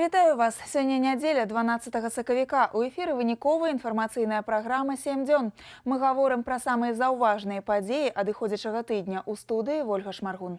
Вітаю вас! Сёння нядзеля, 12 сакавіка. У эфіры выніковая інфармацыйная праграма «7 дзён». Мы гаворым пра самыя заўважныя падзеі адыходзячага тыдня. У студыі Вольга Шмаргун.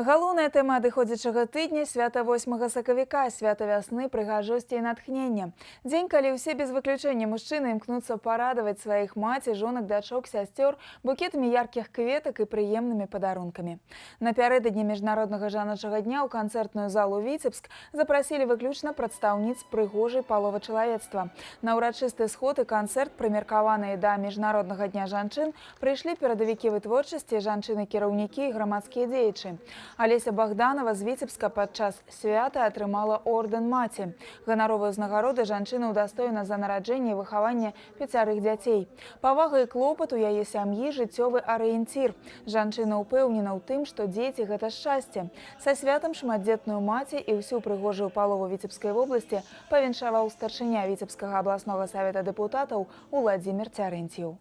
Галоўная тэма адыходзячага тыдня – свята 8 сакавіка, свята вясны, прыгажосці і натхнення. Дзень, калі ўсе без выключэння мужчыны імкнуцца парадаваць сваіх маці, жонак, дачок, сясцёр букетамі яркіх кветак і прыемнымі падарункамі. Напярэдадні Міжнароднага жаночага дня ў канцэртную залу «Віцебск» запрасілі выключна прадстаўніц прыгожай паловы чалавецтва. На ўрачысты сход і канцэрт, прымеркаваныя да Міжнароднага дня жанчын, прыйшлі перадавікі вытворчасці, жанчыны-кіраўнікі і грамадскія дзеячы. Алеся Богданова з Віцебска падчас свята атрымала ордэн маці. Ганаровую ўзнагароду жанчына ўдастоена за нараджэнне і выхаванне 5 дзяцей. Павага і клопат у яе сям'і – жыццёвы арыенцір. Жанчына ўпэўнена ў тым, што дзеці – гэта шчасце. Са святам шматдзетную маці і ўсю прыгожую палову Віцебскай вобласці павіншаваў старшыня Віцебскага абласнога савета дэпутатаў Уладзімир Цярэнцьеў.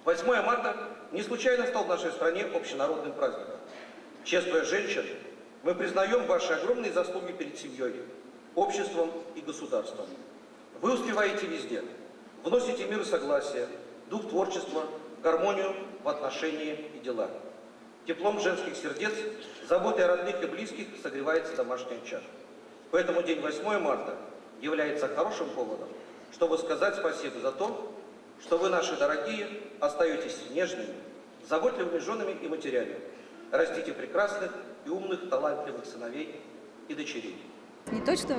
8 марта не случайно стал в нашей стране общенародным праздником. Чествуя женщин, мы признаем ваши огромные заслуги перед семьей, обществом и государством. Вы успеваете везде, вносите мир и согласие, дух творчества, гармонию в отношения и дела. Теплом женских сердец, заботой о родных и близких согревается домашний очаг. Поэтому день 8 марта является хорошим поводом, чтобы сказать спасибо за то, что вы, наши дорогие, остаетесь нежными, заботливыми женами и матерями. Растите прекрасных и умных, талантливых сыновей и дочерей. Не то, что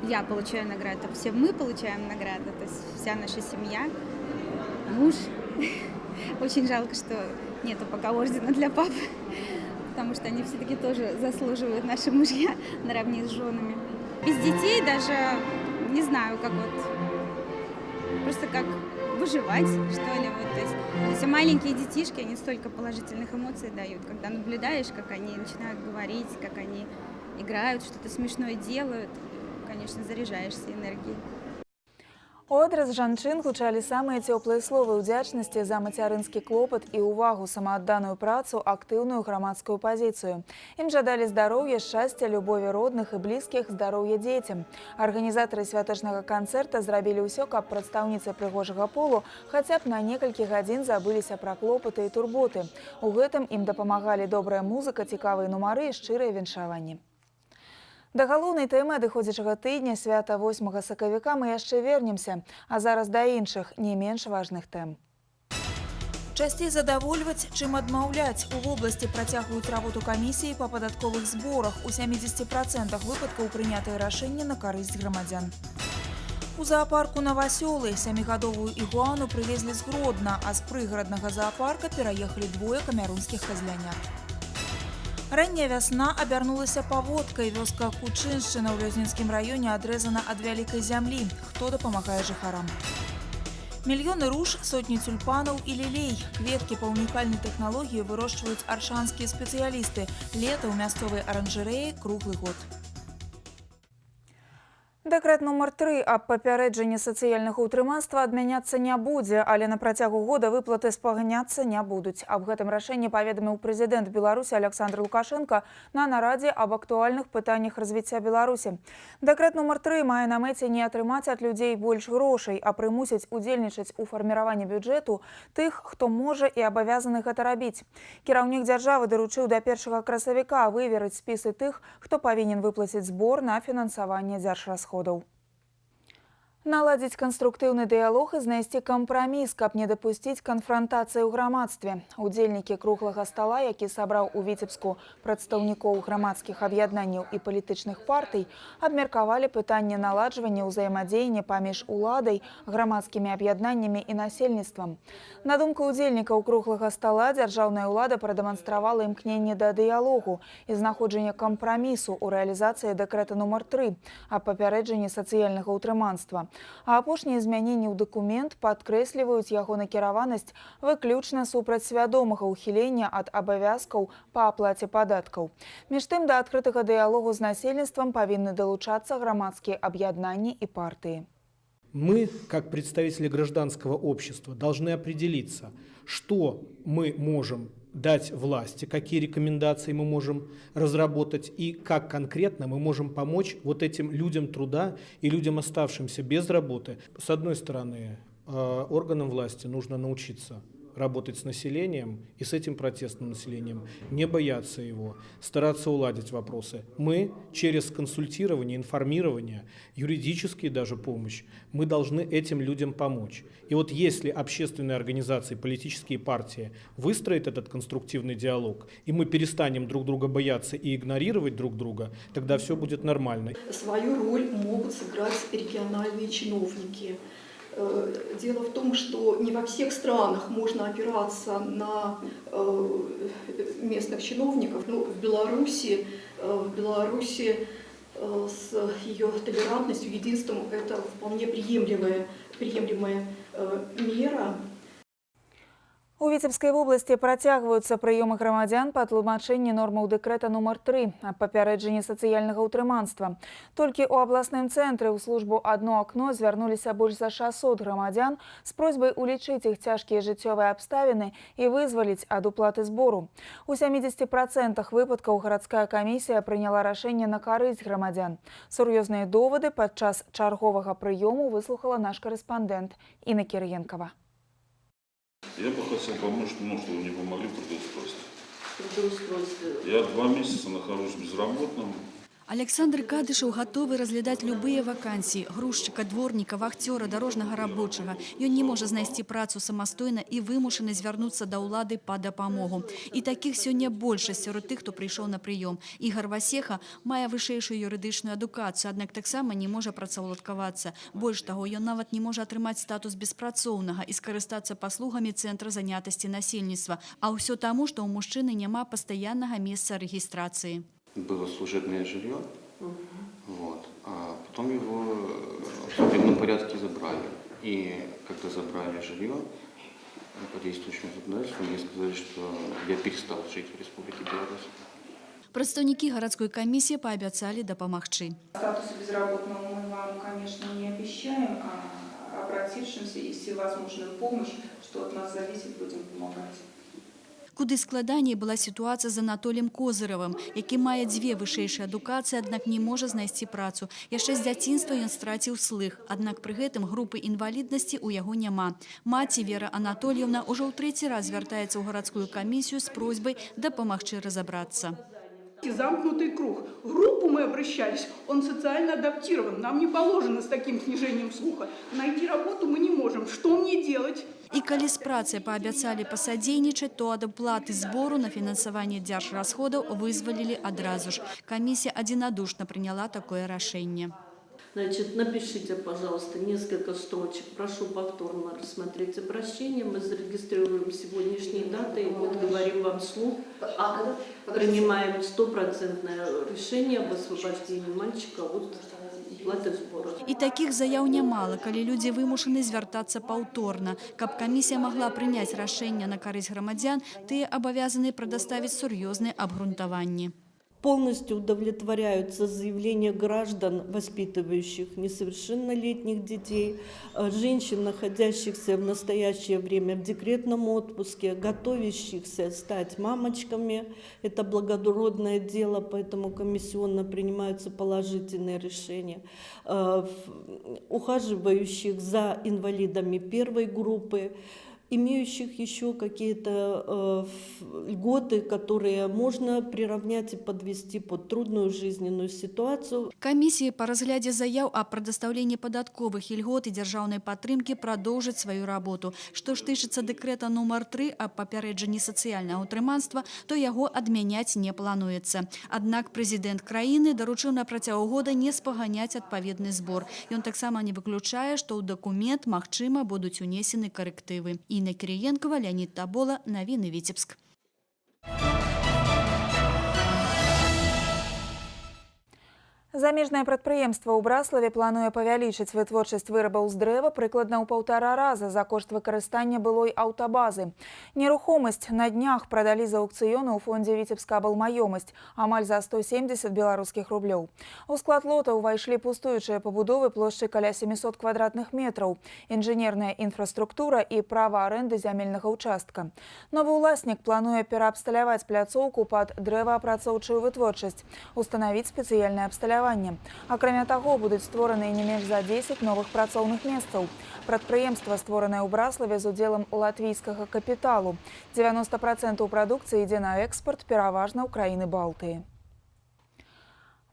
я получаю награду, а все мы получаем награду, то есть вся наша семья, муж. Очень жалко, что нету пока ордена для папы, потому что они все-таки тоже заслуживают, наши мужья, наравне с женами. Без детей даже не знаю, как вот, просто как выживать, что ли. Вот, то есть маленькие детишки, они столько положительных эмоций дают, когда наблюдаешь, как они начинают говорить, как они играют, что-то смешное делают, конечно, заряжаешься энергией. У адрас жанчын гучалі самыя цёплыя словы ўдзячнасці за мацярынскі клопат і ўвагу, самаадданую працу, актыўную грамадскую пазіцыю. Ім жадалі здароўя, шчасця, любові родных і блізкіх, здароўя дзецям. Арганізатары святочнага канцэрта зрабілі ўсё, каб прадстаўніцы прыгожага полу хаця б на некалькі гадзін забыліся пра клопаты і турботы. У гэтым ім дапамагалі добрая музыка, цікавыя нумары і шчырыя віншаванні. Да галоўнай тэмы адыходзячага тыдня, свята 8 сакавіка, мы яшчэ вернемся, а зараз да іншых, не менш важных тэм. Часцей задавольваць, чым адмаўляць. У вобласці працягваюць работу камісіі па падатковых зборах. У 70% выпадкаў прынятыя рашэнні на карысць грамадзян. У заапарку Навасёлы сямігадовую ігуану прывезлі з Гродна, а з прыгараднага заапарка пераехалі двое камерунскіх казлянят. Ранняя вясна абярнулася паводкай. Вёска Кучыншчына ў Лёзнінскім раёне адрэзана ад вялікай зямлі. Хто дапамагае жыхарам? Мільёны руж, сотні цюльпанаў і лілей. Кветкі па унікальнай тэхналогіі вырошчваюць аршанскія спецыялісты. Лета ў мясцовай аранжарэі круглы год. Дэкрэт нумар 3 аб папярэджанні сацыяльнага ўтрыманства адмяняцца не будзе, але на працягу года выплаты спагняцца не будуць. Аб гэтым рашэнні паведаміў прэзідэнт Беларусі Аляксандр Лукашэнка на нарадзе аб актуальных пытаннях развіцця Беларусі. Дэкрэт нумар 3 мае на мэце не атрымаць ад людзей больш грошай, а прымусіць удзельнічаць у фарміраванні бюджэту тых, хто можа і абавязаны гэта рабіць. Кіраўнік дзяржавы даручыў да 1 красавіка выверыць спісы тых, хто павінен выплаціць збор на фінансаванне дзяржрасходаў. Наладзіць канструктыўны дыялог і знайсці кампраміс, каб не дапусціць канфрантацыі ў грамадстве. Удзельнікі круглага стала, які сабраў у Віцебску прадстаўнікоў грамадскіх аб'яднанняў і палітычных партый, абмеркавалі пытанне наладжвання ўзаемадзеяння паміж уладай, грамадскімі аб'яднаннямі і насельніцтвам. На думку удзельнікаў круглага стала, дзяржаўная ўлада прадэманстравала імкненне да дыялогу і знаходжанне кампрамісу ў рэалізацыі дэкрэта нумар 3 аб папярэджанні сацыяльнага ўтрыманства. А апошнія змяненні ў дакумент падкрэсліваюць яго накіраванасць выключна супраць свядомага ўхілення ад абавязкаў па аплаце падаткаў. Між тым, да адкрытага дыялогу з насельніцтвам павінны далучацца грамадскія аб'яднанні і партыі. Мы, как представители гражданского общества, должны определиться, что мы можем дать власти, какие рекомендации мы можем разработать и как конкретно мы можем помочь вот этим людям труда и людям, оставшимся без работы. С одной стороны, органам власти нужно научиться работать с населением и с этим протестным населением, не бояться его, стараться уладить вопросы. Мы через консультирование, информирование, юридические даже помощь, мы должны этим людям помочь. И вот если общественные организации, политические партии выстроят этот конструктивный диалог, и мы перестанем друг друга бояться и игнорировать друг друга, тогда все будет нормально. Свою роль могут сыграть региональные чиновники. Дело в том, что не во всех странах можно опираться на местных чиновников. Ну, в Беларуси с ее толерантностью, единством это вполне приемлемая мера. У Віцебскай вобласці працягваюцца прыёмы грамадзян па тлумачэнні нормаў дэкрэта нумар 3 аб папярэджанні сацыяльнага ўтрыманства. Толькі ў абласным цэнтры ў службу «Адно акно» звярнуліся больш за 600 грамадзян з просьбай улічыць іх цяжкія жыццёвыя абставіны і вызваліць ад уплаты збору. У 70% выпадкаў гарадская камісія прыняла рашэнне на карысць грамадзян. Сур'ёзныя довады падчас чарговага прыёму выслухала наш карэспандэнт Інна Кірыенкава. Я бы хотел помочь, ну, чтобы мне помогли в трудоустройстве. Я 2 месяца нахожусь безработным. Александр Кадышев гатовы разглядаць любыя вакансіі – грузчыка, дворніка, вахцёра, дарожнага рабочага. Ён не можа знайсці працу самастойна і вымушаны звярнуцца да ўлады па дапамогу. І такіх сёння большасць сярод тых, хто прыйшоў на прыём. Ігар Васеха мае вышэйшую юрыдычную адукацыю, аднак таксама не можа працаўладкавацца. Больш таго, ён нават не можа атрымаць статус беспрацоўнага і скарыстацца паслугамі цэнтра занятасці насельніцтва. А ўсё таму, што ў мужчыны няма пастаяннага месца рэгістрацыі. Было служебное жилье, вот, а потом его в судебном порядке забрали. И когда забрали жилье, по действующему законодательству мне сказали, что я перестал жить в Республике Беларусь. Прадстаўнікі гарадской камісіі паабяцалі дапамагчы. Статус безработного мы вам, конечно, не обещаем, а обратившимся и всевозможную помощь, что от нас зависит, будем помогать. Куды складаней была сітуацыя з Анатоліем Козыравым, які мае дзве вышэйшыя адукацыі, аднак не можа знайсці працу. Яшчэ з дзяцінства ён страціў слых, аднак пры гэтым групы інваліднасці ў яго няма. Маці Вера Анатольевна ўжо ў трэці раз звяртаецца ў гарадскую камісію з просьбай дапамагчы разабрацца. Замкнутый круг. В группу мы обращались, он социально адаптирован. Нам не положено с таким снижением слуха. Найти работу мы не можем. Что мне делать? І калі з працай паабяцалі пасадзейнічаць, то ад уплаты збору на фінансаванне дзяржрасходаў вызвалілі адразу ж. Камісія адзінадушна прыняла такое рашэнне. Значит, напишите, пожалуйста, несколько строчек. Прошу повторно рассмотреть обращение. Мы зарегистрируем сегодняшние даты и вот говорим вам вслух. Принимаем 100-процентное решение об освобождении мальчика от уплаты сбора. І такіх заяў нямала, калі людзі вымушаны звяртацца паўторна. Каб камісія магла прыняць рашэнне на карысць грамадзян, тыя абавязаны прадаставіць сур'ёзныя абгрунтаванні. Полностью удовлетворяются заявления граждан, воспитывающих несовершеннолетних детей, женщин, находящихся в настоящее время в декретном отпуске, готовящихся стать мамочками. Это благородное дело, поэтому комиссионно принимаются положительные решения. Ухаживающих за инвалидами первой группы, имеющих еще какие-то льготы, которые можно приравнять и подвести под трудную жизненную ситуацию. Камісія па разглядзе заяў аб прадастаўленні падатковых ільгот і дзяржаўнай падтрымкі прадоўжыць сваю работу. Што ж тычыцца дэкрэта нумар 3 аб папярэджанні сацыяльнага ўтрыманства, то яго адмяняць не плануецца. Аднак прэзідэнт краіны даручыў на працягу года не спаганяць адпаведны збор. Ён таксама не выключае, што ў дакумент, магчыма, будуць унесены карэктывы. Інна Кірыенкава, Леонид Табола, Навіны Віцебск. Замежнае прадпрыемства ў Браславе плануе павялічыць вытворчасць вырабаў з дрэва прыкладна ў 1,5 раза за кошт выкарыстання былой аўтабазы. Нерухомасць на днях прадалі з аўкцыёну ў фондзе «Віцебскаблмаёмасць» амаль за 170 беларускіх рублёў. У склад лота ўвайшлі пустуючыя пабудовы плошчай каля 700 квадратных метраў, інжынерная інфраструктура і права арэнды зямельнага ўчастка. Новы ўласнік плануе пераабсталяваць пляцоўку пад дрэваапрацоўчую вытворчасць, устанавіць спецыяльнае абсталяванне. Акрамя таго, будуць створаныя не менш за 10 новых працоўных месцаў. Прадпрыемства, створанае ў Браславе з удзелам латвійскага капіталу. 90% прадукцыі ідзе на экспарт, пераважна ў краіны Балтыі.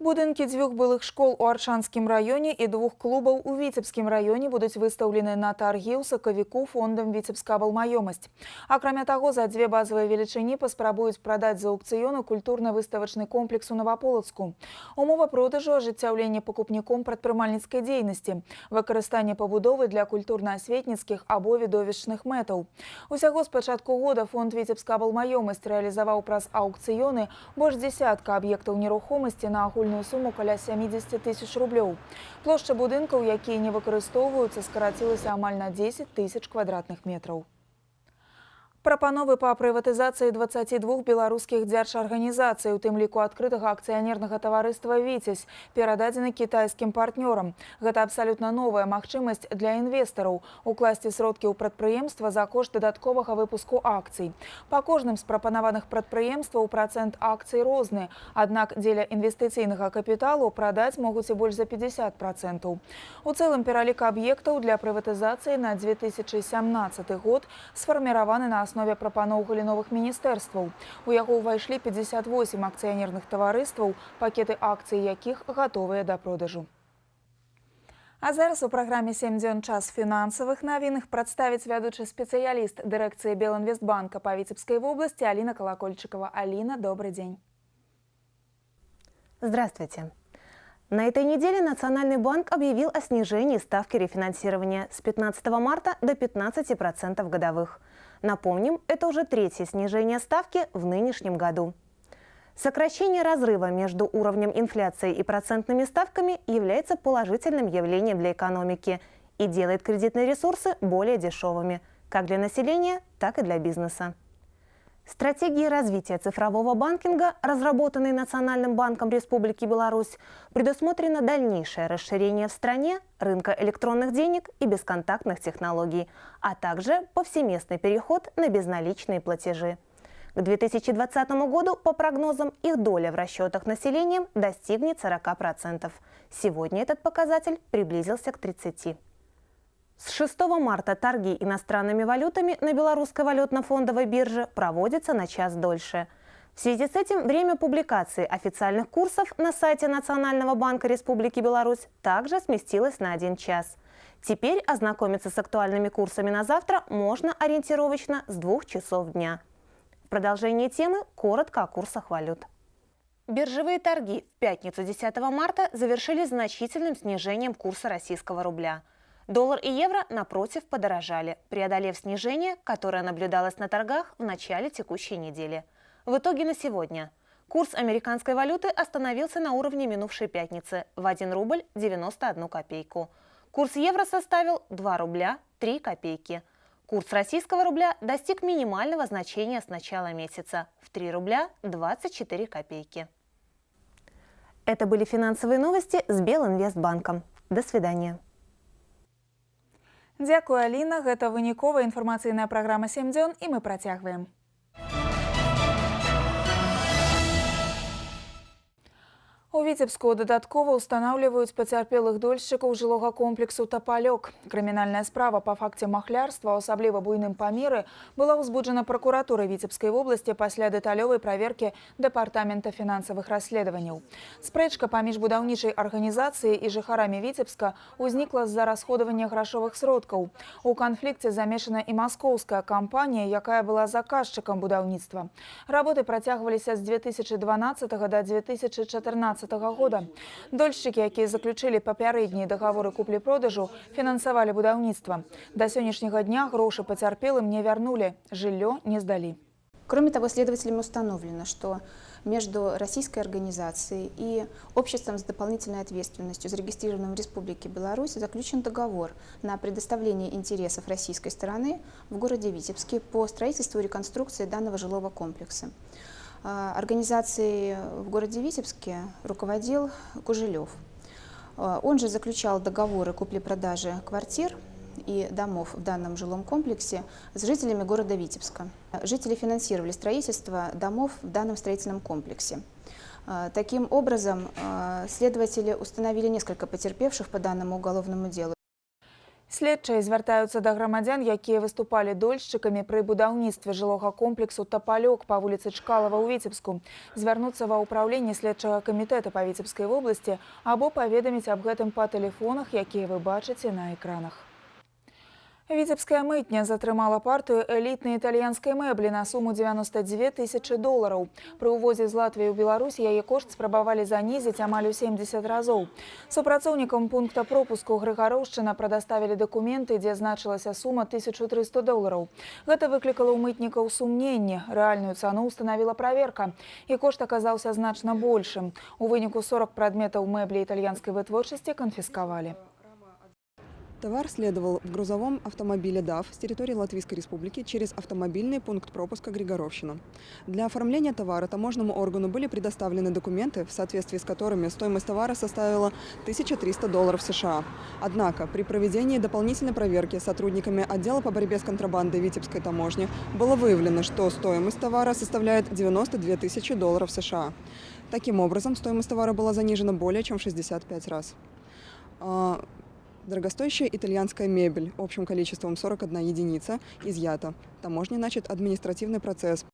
Будынкі дзвюх былых школ у Аршанскім раёне і двух клубаў у Віцебскім раёне будуць выстаўлены на таргі ў сакавіку фондам «Віцебскаблмаёмасць». Акрамя таго, за дзве базавыя велічыні паспрабуюць прадаць з аўкцыёну культурна-выставачны комплекс у Наваполацку. Умова продажу – ажыццяўленне пакупніком прадпрымальніцкай дзейнасці, выкарыстанне пабудовы для культурна-асветніцкіх або відовішчных мэтаў. Усяго з пачатку года фонд «Віцебскаблмаёмасць» рэалізаваў праз аўкцыёны больш дзесятка аб'ектаў нерухомасці на агульную суму каля 70 тысяч рублёў. Плошча будынкаў, якія не выкарыстоўваюцца, скарацілася амаль на 10 тысяч квадратных метраў. Прапановы па прыватызацыі 22 беларускіх дзяржарганізацый, у тым ліку адкрытага акцыянернага таварыства «Віцязь», перададзены кітайскім партнёрам. Гэта абсалютна новая магчымасць для інвестараў укласці сродкі ў прадпрыемства за кошт дадатковага выпуску акцый. Па кожным з прапанаваных прадпрыемстваў працэнт акцый розны, аднак дзеля інвестыцыйнага капіталу прадаць могуць і больш за 50%. У цэлым пералік аб'ектаў для прыватызацыі на 2017 год сфарміраваны на аснове прапаноў галіновых міністэрстваў. У яго ўвайшлі 58 акцыянерных таварыстваў, пакеты акцый якіх гатовыя да продажу. А зараз у праграме «7 дзён час фінансавых навін» іх прадставіць вядучы спецыяліст дырэкцыі Белінвестбанка па Віцебскай вобласці Аліна Калакольчыкова. Аліна, добрый дзень. Здравствуйте. На этой неделе Национальный банк объявил о снижении ставки рефинансирования с 15 марта до 15% годовых. Напомним, это уже третье снижение ставки в нынешнем году. Сокращение разрыва между уровнем инфляции и процентными ставками является положительным явлением для экономики и делает кредитные ресурсы более дешевыми, как для населения, так и для бизнеса. Стратегии развития цифрового банкинга, разработанные Национальным банком Республики Беларусь, предусмотрено дальнейшее расширение в стране рынка электронных денег и бесконтактных технологий, а также повсеместный переход на безналичные платежи. К 2020 году, по прогнозам, их доля в расчетах населением достигнет 40%. Сегодня этот показатель приблизился к 30%. С 6 марта торги иностранными валютами на белорусской валютно-фондовой бирже проводятся на час дольше. В связи с этим время публикации официальных курсов на сайте Национального банка Республики Беларусь также сместилось на 1 час. Теперь ознакомиться с актуальными курсами на завтра можно ориентировочно с 2 часов дня. В продолжении темы коротко о курсах валют. Биржевые торги в пятницу 10 марта завершились значительным снижением курса российского рубля. Доллар и евро, напротив, подорожали, преодолев снижение, которое наблюдалось на торгах в начале текущей недели. В итоге на сегодня курс американской валюты остановился на уровне минувшей пятницы в 1 рубль 91 копейку. Курс евро составил 2 рубля 3 копейки. Курс российского рубля достиг минимального значения с начала месяца в 3 рубля 24 копейки. Это были финансовые новости с Белинвестбанком. До свидания. Дзякую, Аліна. Гэта выніковая інфармацыйная праграма «7 дзён», і мы працягваем. У Віцебску дадаткова ўстанаўліваюць пацярпелых дольшчыкаў жылога комплексу «Тапалёк». Крымінальная справа па факце махлярства, асабліва буйным памеры, была ўзбуджана пракуратурай Віцебскай вобласці пасля дэталёвай праверкі Дэпартамента фінансавых расследаванняў. Спрэчка паміж будаўнічай арганізацыяй і жыхарамі Віцебска ўзнікла з-за расходавання грашовых сродкаў. У канфлікце замешана і маскоўская кампанія, якая была заказчыкам будаўніцтва. Работы працягваліся з 2012 до 2014 года. Дольшчыкі, якія заключылі папярэднія дагаворы куплі-продажу, фінансавалі будаўніцтва. Да сённяшняга дня грошы пацярпелым не вярнулі, жыллё не здалі. Кроме того, следователями установлено, что Между российской организацией и обществом с дополнительной ответственностью, зарегистрированным в Республике Беларусь, заключен договор на предоставление интересов российской стороны в городе Витебске по строительству и реконструкции данного жилого комплекса. Организацией в городе Витебске руководил Кужелев. Он же заключал договоры купли-продажи квартир и домов в данном жилом комплексе с жителями города Витебска. Жители финансировали строительство домов в данном строительном комплексе. Таким образом, следователи установили несколько потерпевших по данному уголовному делу. Следчыя звяртаюцца да грамадзян, якія выступалі дольшчыкамі пры будаўніцтве жылога комплексу «Тапалёк» па вуліцы Чкалова ў Віцебску, звярнуцца ва ўпраўленне следчага камітэта па Віцебскай вобласці або паведаміць аб гэтым па тэлефонах, якія вы бачыце на экранах. Віцебская мытня затрымала партыю элітнай італьянскай мэблі на суму 92 тысячы долараў. Пры ўвозе з Латвіі ў Беларусь яе кошт спрабавалі занізіць амаль у 70 разоў. Супрацоўнікам пункта пропуску Грыгароўшчына прадаставілі дакументы, дзе значылася сума 1300 долараў. Гэта выклікала ў мытнікаў сумненне. Рэальную цану устанавіла праверка. І кошт аказаўся значна большым. У выніку 40 прадметаў мэблі італьянскай вытворчасці канфіскавалі. Товар следовал в грузовом автомобиле «ДАФ» с территории Латвийской Республики через автомобильный пункт пропуска Григоровщина. Для оформления товара таможенному органу были предоставлены документы, в соответствии с которыми стоимость товара составила 1300 долларов США. Однако при проведении дополнительной проверки сотрудниками отдела по борьбе с контрабандой Витебской таможни было выявлено, что стоимость товара составляет 92 тысячи долларов США. Таким образом, стоимость товара была занижена более чем в 65 раз. Дорогостоящая итальянская мебель общим количеством 41 единица изъята. Таможней начат административный процесс.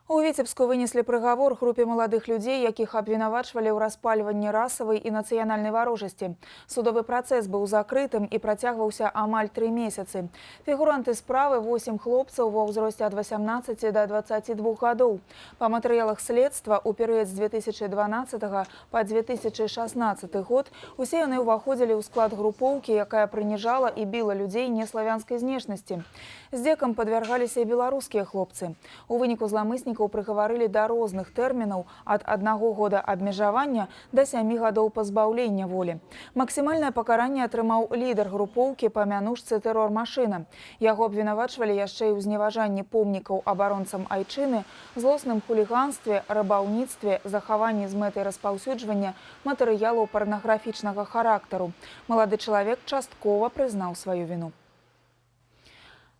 У Віцебску вынеслі прыгавор групе маладых людзей, якіх абвінавачвалі ў распальванні расавай і нацыянальнай варожасці. Судовы працэс быў закрытым і працягваўся амаль 3 месяцы. Фігуранты справы 8 хлопцаў ва ўзросце ад 18 до 22 гадоў. Па матэрыялах следства ў перыяд з 2012 па 2016 год усе яны ўваходзілі ў склад групоўкі, якая прыніжала і біла людзей неславянскай знешнасці. Здзекам падвяргаліся і беларускія хлопцы. У выніку зламыснікаў прыгаварылі да розных тэрмінаў ад 1 года абмежавання да 7 гадоў пазбаўлення волі. Максімальнае пакаранне атрымаў лідар групоўкі па мянушцы «Тэрор-машына». Яго абвінавачвалі яшчэ і ў зневажанні помнікаў абаронцам айчыны, злосным хуліганстве, рабаўніцтве, захаванні з мэтай распаўсюджвання матэрыялаў парнаграфічнага характару. Малады чалавек часткова прызнаў сваю віну.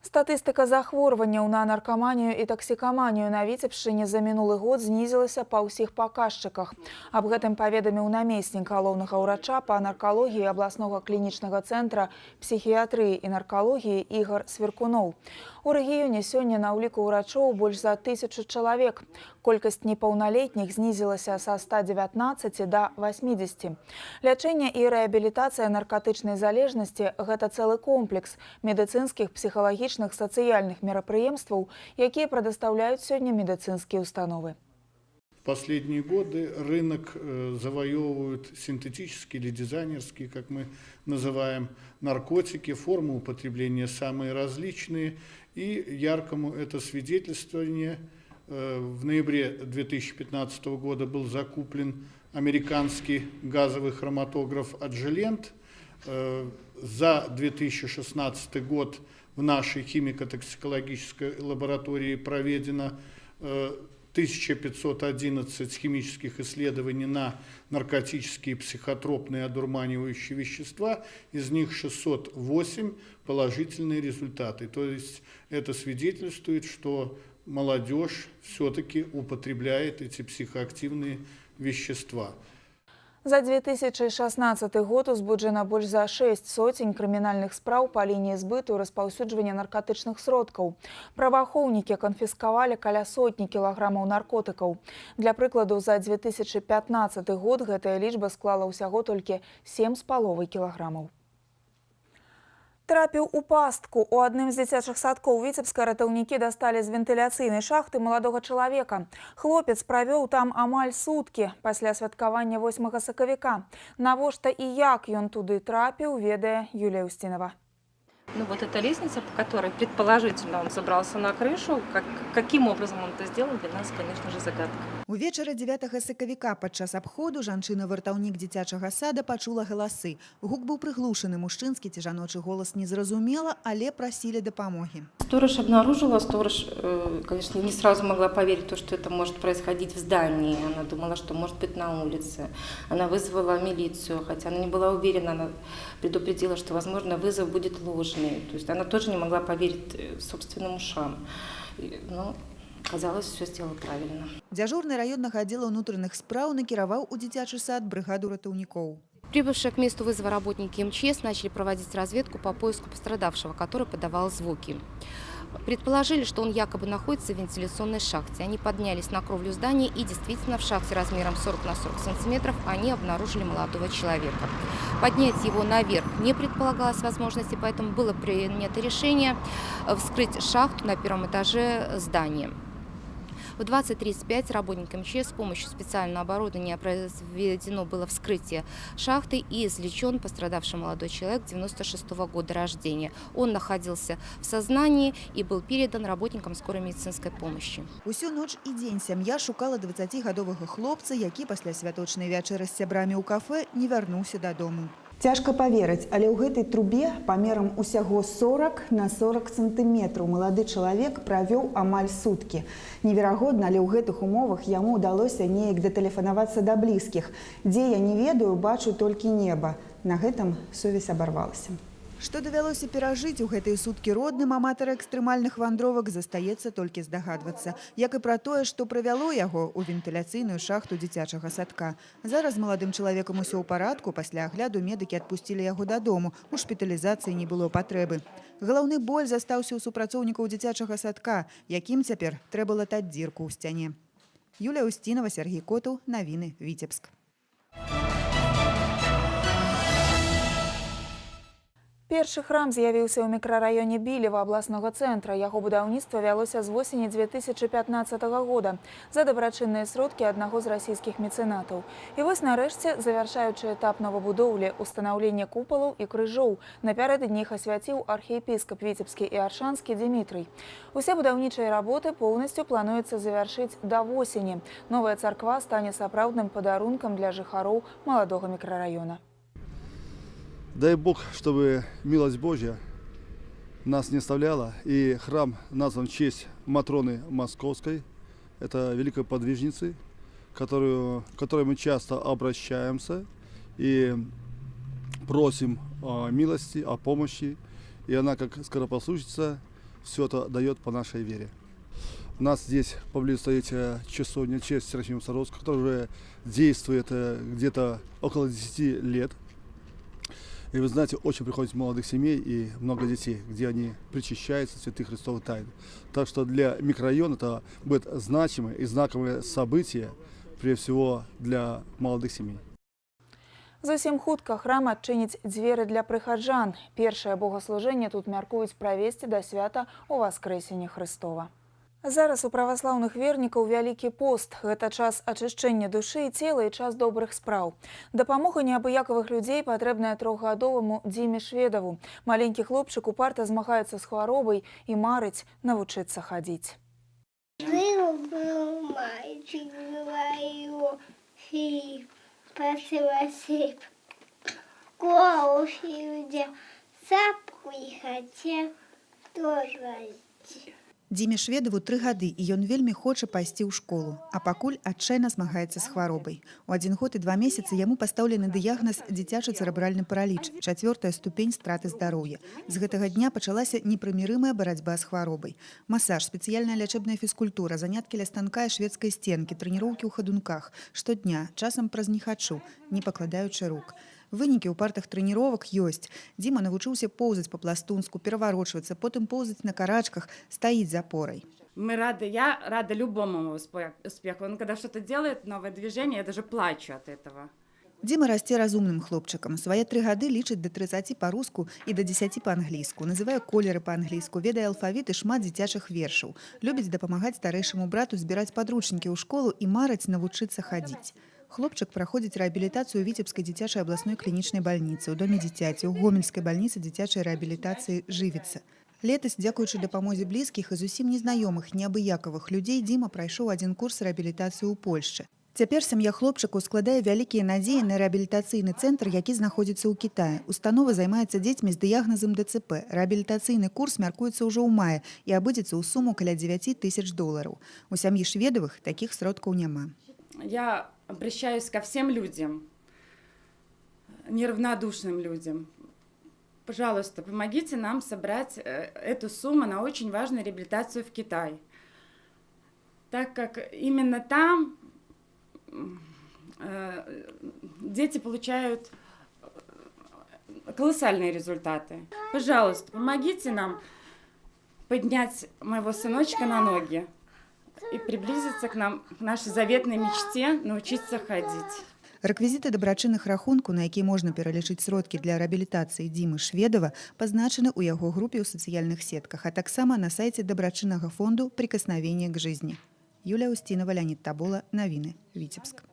Статыстыка захворванняў на наркаманію і таксікаманію на Віцебшчыне за мінулы год знізілася па ўсіх паказчыках. Аб гэтым паведаміў намеснік галоўнага ўрача па наркалогіі абласнога клінічнага цэнтра псіхіятрыі і наркалогіі Ігар Свіркуноў. У рэгіёне сёння на ўліку ўрачоў больш за 1000 чалавек. Колькасць непаўналетніх знізілася са 119 да 80. Лячэнне і рэабілітацыя наркатычнай залежнасці – гэта цэлы комплекс медыцынскіх, псіхалагічных, сацыяльных мерапрыемстваў, якія прадастаўляюць сёння медыцынскія установы. В последние годы рынок завоевывают синтетические или дизайнерские, как мы называем, наркотики, формы употребления самые различные. И яркому это свидетельствование: в ноябре 2015 года был закуплен американский газовый хроматограф «Аджилент». За 2016 год в нашей химико-токсикологической лаборатории проведено 1511 химических исследований на наркотические, психотропные, одурманивающие вещества, из них 608 положительные результаты. То есть это свидетельствует, что молодежь все-таки употребляет эти психоактивные вещества. За 2016 год узбуджана больш за 6 сотень крымінальных спраў па лініі збыту і распаўсюджвання наркотычных сродкаў. Праваахоўнікі канфіскавалі каля сотні кілаграмаў наркотыкаў. Для прыкладу, за 2015 год гэтая лічба склала ўсяго толькі 7,5 кілаграмаў. Трапіў у пастку. У адным з дзіцячых садкоў Віцебска ратаўнікі дасталі з вентыляцыйнай шахты маладога чалавека. Хлопец правёў там амаль суткі пасля святкавання 8 сакавіка. Навошта і як ён туды трапіў, ведае Юлія Усцінава. Ну вот эта лестница, по которой предположительно он забрался на крышу, каким образом он это сделал, для нас, конечно же, загадка. Увечары 9 сакавіка падчас абходу жанчына-вартаўнік дзіцячага сада пачула галасы. Гук быў прыглушаны, мужчынскі ці жаночы голас незразумела, але прасілі дапамогі. Сторож обнаружила, сторож, конечно, не сразу могла поверить в то, что это может происходить в здании. Она думала, что может быть на улице. Она вызвала милицию, хотя она не была уверена, она предупредила, что, возможно, вызов будет ложный. То есть она тоже не могла поверить собственным ушам. Но, казалось, все сделала правильно. Дзяжурны раённага аддзела ўнутраных спраў накіраваў у дзіцячы сад брыгаду ратаўнікоў. Прибывшие к месту вызова работники МЧС начали проводить разведку по поиску пострадавшего, который подавал звуки. Предположили, что он якобы находится в вентиляционной шахте. Они поднялись на кровлю здания и действительно в шахте размером 40 на 40 сантиметров они обнаружили молодого человека. Поднять его наверх не предполагалось возможности, поэтому было принято решение вскрыть шахту на первом этаже здания. В 20:35 работникам МЧС с помощью специального оборудования произведено было вскрытие шахты и извлечен пострадавший молодой человек 96-го года рождения. Он находился в сознании и был передан работникам скорой медицинской помощи. Усю ноч і дзень сям'я шукала 20-гадовага хлопца, які пасля святочнай вячэры з сябрамі ў кафе не вярнуўся дадому. Цяжка паверыць, але ў гэтай трубе памерам усяго 40 на 40 сантыметраў малады чалавек правёў амаль суткі. Неверагодна, але ў гэтых умовах яму ўдалося неяк датэлефанавацца да блізкіх. Дзе, я не ведаю, бачу толькі неба. На гэтым сувязь абарвалася. Што давялося перажыць у гэтыя суткі родным аматара экстрэмальных вандровак, застаецца толькі здагадвацца. Як і пра тое, што прывяло яго ў вентыляцыйную шахту дзіцячага садка. Зараз з маладым чалавекам усё ў парадку, пасля агляду медыкі адпусцілі яго дадому, у шпіталізацыі не было патрэбы. Галаўны боль застаўся ў супрацоўнікаў дзіцячага садка, якім цяпер трэба латаць дзірку ў сцяне. Юлія Усцінава, Сергій Котаў, навіны, Віцебск. Першы храм з'явіўся ў мікрараёне Білева абласнога цэнтра. Яго будаўніцтва вялося з восені 2015 года за дабрачынныя сродкі аднаго з расійскіх мецэнатаў. І вось нарэшце завяршаючы этап новабудоўлі, устанаўлення купалаў і крыжоў. Напярэдадні іх асвяціў архіепіскап Віцебскі і Аршанскі Дзімітрый. Усе будаўнічыя работы поўнасцю плануецца завяршыць да восені. Новая царква стане сапраўдным падарункам для жыхароў маладога мікрараёна. Дай Бог, чтобы милость Божья нас не оставляла. И храм назван в честь Матроны Московской, это великой подвижницы, к которой мы часто обращаемся и просим о милости, о помощи. И она, как скоропослушница, все это дает по нашей вере. У нас здесь поблизости стоит часовня честь Серафима Саровского, которая уже действует где-то около 10 лет. И вы знаете, очень приходит молодых семей и много детей, где они причащаются святых Христовых тайн. Так что для микрорайона это будет значимое и знаковое событие, прежде всего, для молодых семей. Зусім хутка храм адчыніць дзверы для прыхаджан. Першае богаслужэнне тут мяркуюць правесці да свята ў Васкрэсенне Хрыстова. Зараз у праваслаўных вернікаў вялікі пост. Гэта час ачышчэння душы і цела і час добрых спраў. Дапамога неабыякавых людзей патрэбная трохгадоваму Дзіме Шведаву. Маленькі хлопчык упарта змагаецца з хваробай і марыць навучыцца хадзіць. Жил-был мальчик, говорю, Филипп, посыласип, голову сапку не хотел тоже возить. Дзіме Шведаву 3 гады, і ён вельмі хоча пайсці ў школу, а пакуль адчайна змагаецца з хваробай. У 1 год і 2 месяцы яму пастаўлены дыягназ дзіцячы цэрэбральны параліч, 4-я ступень страты здароўя. З гэтага дня пачалася непрымірымая барацьба з хваробай. Масаж, спецыяльная лячэбная фізкультура, заняткі ля станка і шведскай сценкі, трэніроўкі ў хадунках. Штодня, часам праз «не хачу», не пакладаючы рук. Вынікі ўпартых трэніровак ёсць. Дзіма навучыўся поўзаць па-пластунску, пераварочвацца, потым поўзаць на карачках, стаіць за опорой. Мы рады, я рада любому успеху. Он когда что-то делает, новое движение, я даже плачу от этого. Дзіма расце разумным хлопчыкам. Свае 3 гады лічыць да 30 па-руску і да 10 па-англійску. Называе колеры па-англійску, ведае алфавіт і шмат дзіцячых вершаў. Любіць дапамагаць старэйшаму брату збіраць падручнікі ў школу і марыць навучыцца хадзіць. Хлопчык праходзіць рэабілітацыю ў Віцебскай дзіцячай абласной клінічнай бальніцы, ў Доме дзіцяці, ў Гомельскай бальніцы дзіцячай рэабілітацыі «Жывіца». Летась, дзякуючы дапамозе блізкіх і зусім незнаёмых, неабыякавых людзей, Дзіма прайшоў адзін курс рэабілітацыі ў Польшчы. Цяпер сям'я хлопчыку складае вялікія надзеі на рэабілітацыйны цэнтр, які знаходзіцца ў Кітаі. Установа займаецца дзецьмі з дыягназам ДЦП. Рэабілітацыйны курс мяркуецца ўжо ў маі і абыдзецца ў суму каля 9 тысяч долараў. У сям'і Шведавых такіх сродкаў няма. Я обращаюсь ко всем людям, неравнодушным людям. Пожалуйста, помогите нам собрать эту сумму на очень важную реабилитацию в Китай, так как именно там дети получают колоссальные результаты. Пожалуйста, помогите нам поднять моего сыночка на ноги и приблизиться к нам, к нашей заветной мечте научиться ходить. Рэквізіты дабрачынных рахункаў, на якія можна пералічыць сродкі для рэабілітацыі Дзімы Шведава, пазначаны ў яго групе ў сацыяльных сетках, а таксама на сайце дабрачыннага фонду «Прикосновение к жизни». Юлія Устінова, Леонид Табола, Навіны, Віцебск.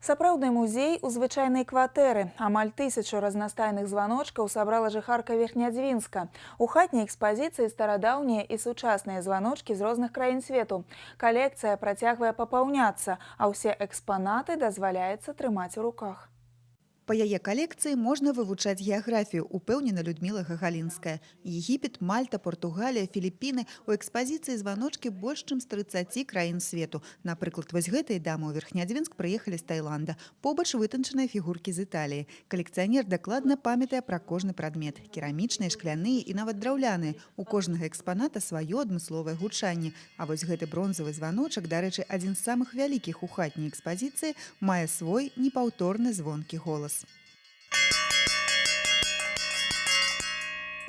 Сапраўдны музей у звычайнай кватэры. Амаль 1000 разнастайных званочкаў сабрала жыхарка Верхнядзвінска. У хатняй экспазіцыі старадаўнія і сучасныя званочкі з розных краін свету. Калекцыя працягвае папаўняцца, а ўсе экспанаты дазваляецца трымаць у руках. Па яе калекцыі можна вывучаць геаграфію, упэўнена Людміла Гагалінская. Егіпет, Мальта, Португалія, Філіппіны. У экспазіцыі званочкі больш чым з 30 краін свету. Напрыклад, вось гэтыя дамы ў Верхнядзвінск прыехалі з Таіланда. Побач вытанчаныя фігуркі з Італіі. Калекцыянер дакладна памятае пра кожны прадмет. Керамічныя, шкляныя і нават драўляныя. У кожнага экспаната сваё адмысловае гучанне. А вось гэты бронзавы званочак, дарэчы, адзін з самых вялікіх у хатняй экспазіцыі, мае свой непаўторны звонкі голас.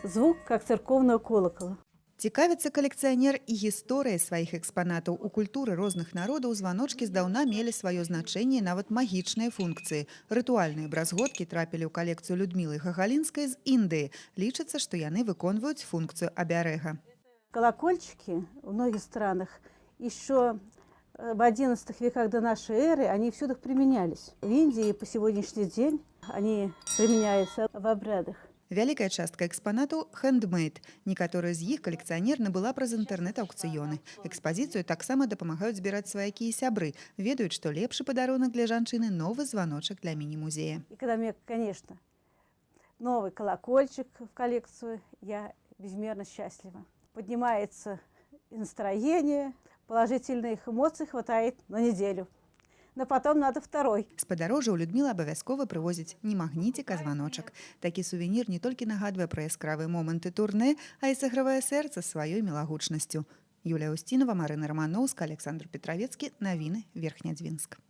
Звук, как церковного колокола. Цікавіцца калекцыянер і гісторыяй сваіх экспанатаў. У культуры розных народаў званочкі здаўна мелі сваё значэнне і нават магічныя функцыі. Рытуальныя бразготкі трапілі ў калекцыю Людмілы Гагалінскай з Індыі. Лічыцца, што яны выконваюць функцыю абярэга. Колокольчики в многих странах еще в 11 веках до нашей эры они всюду применялись. В Индии по сегодняшний день они применяются в обрядах. Вялікая частка экспанатаў – хэндмейд. Некаторыя з іх калекцыянер набыла праз інтэрнэт-аўкцыёны. Экспазіцыю таксама дапамагаюць збіраць сваякі і сябры. Ведаюць, што лепшы падарунак для жанчыны – новы званочак для міні-музея. И когда мне, конечно, новый колокольчик в коллекцию, я безмерно счастлива. Поднимается настроение, положительных эмоций хватает на неделю. Но потом надо второй. З падарожжаў Людміла абавязкова прывозіць не магніцік, а званочак. Такі сувенір не толькі нагадвае пра яскравыя моманты турне, а і сагравае сэрца сваёй мілагучнасцю. Юлія Устінова, Марына Раманоўская, Александр Петравецкі. Навіны, Верхнядзвінск.